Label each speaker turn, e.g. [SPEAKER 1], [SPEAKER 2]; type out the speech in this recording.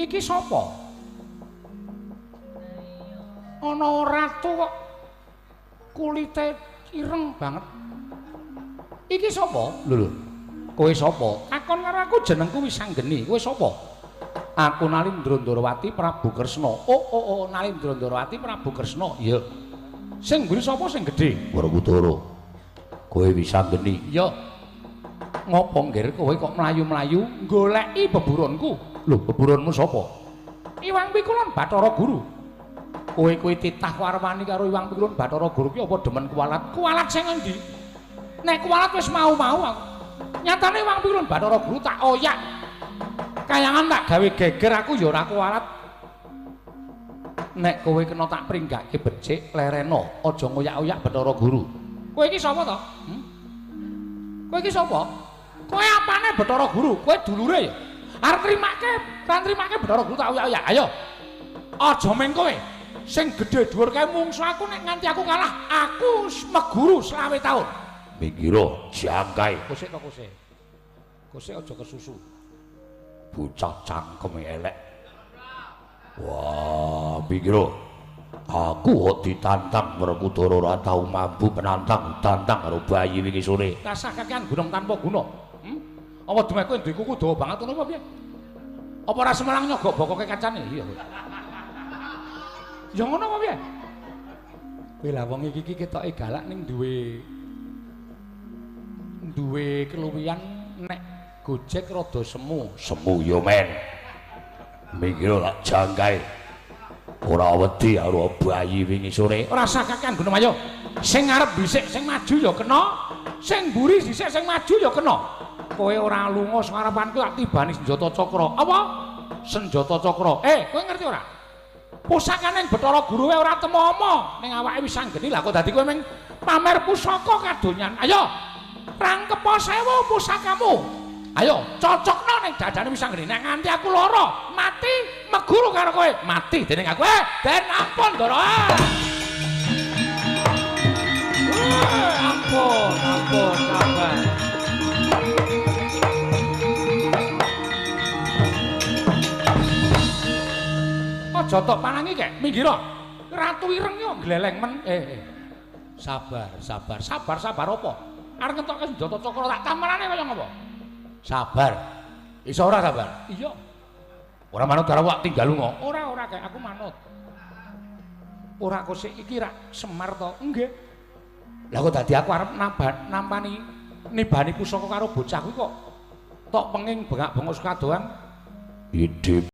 [SPEAKER 1] Iki sapa? Ana ratu kok kulite ireng banget. Iki sapa? Lho lho. Kowe sapa? Takon karo aku jenengku Wisanggeni. Kowe sapa? Aku Nalindra Ndrawati Prabu Kresna. Oh oh oh, Nalindra Ndrawati Prabu Kresna. Iya. Sing mburi sapa sing gedhe?
[SPEAKER 2] Werkudara. Kowe Wisanggeni.
[SPEAKER 1] Iya. Ngopo nggir kowe kok mlayu-mlayu goleki beburonku? Lho, beburonmu sapa? Iwang Pikulun Bathara Guru. Kowe kuwi titah warwani karo Iwang Pikulun Bathara Guru ki apa demen kuwalat? Kuwalat sing endi? Nek kuwalat wis mau-mau aku. Nyatane Iwang Pikulun Bathara Guru tak oyak. Kayangan tak gawe geger aku ya ora kuwalat. Nek kowe kena tak pringgake becik lerena, aja ngoyak-oyak Bathara Guru. Kowe iki sapa to? Kowe iki sapa? Kowe apane Bathara Guru? Kowe dulure ya? Arep trimake, ra trimake Bathara Guru tak oyak-oyak. Ayo. Aja meng kowe. Sing gedhe dhuwur kae mungsu aku nek nganti aku kalah, aku meguru 25 taun.
[SPEAKER 2] Minggiro jangkae.
[SPEAKER 1] Kosek to kosek. Kosek aja kesusu.
[SPEAKER 2] Bocah cangkeme elek. Wah, minggiro. Aku kok ditantang Werkudara ora tau mampu penantang, tantang karo bayi wingi sore.
[SPEAKER 1] Rasah kakean gunung tanpa guna. Apa demeh kowe duwe kuku dawa banget ngono apa piye? Apa ora semelang nyogok bokoke kacane? Iya. Ya ngono apa piye? Kowe lah wong iki iki ketoke galak ning duwe keluwihan nek Gojek rada semu.
[SPEAKER 2] Semu yo men. Minggiro lak jangkae. Ora wedi karo bayi wingi sore.
[SPEAKER 1] Ora usah kakean gunung ayo. Sing ngarep dhisik sing maju ya kena, sing mburi dhisik sing maju ya kena. Kowe ora lunga sing arepanku tak tibani senjata cakra. Apa? Senjata cakra. Kowe ngerti ora? Pusakane Bathara Guru wae ora temomo ning awake Wisanggeni. Lah kok dadi kowe meng pamer pusaka kadonyan. Ayo rangkepa sewu pusakamu. Ayo cocokno ning dadane Wisanggeni. Nek nganti aku lara, mati meguru karo kowe. Mati dening aku. Den ampun Ndara. Ampun, ampun, sabar. Aja tok panangi kek, minggiro. Ratu ireng yo gleleng men. Sabar, sabar, sabar, sabar apa? Arep ngentokke senjata cakra tak tamarane kaya ngopo?
[SPEAKER 2] Sabar. Iso ora sabar?
[SPEAKER 1] Iya.
[SPEAKER 2] Ora manut karo awak tinggal lunga.
[SPEAKER 1] Ora, ora kek aku manut. Ora kosek iki rak Semar to? Nggih. Lah kok dadi aku arep nampani nibani pusaka karo bocah kuwi kok tok penging bengak-bengok sekadoan.
[SPEAKER 2] Ide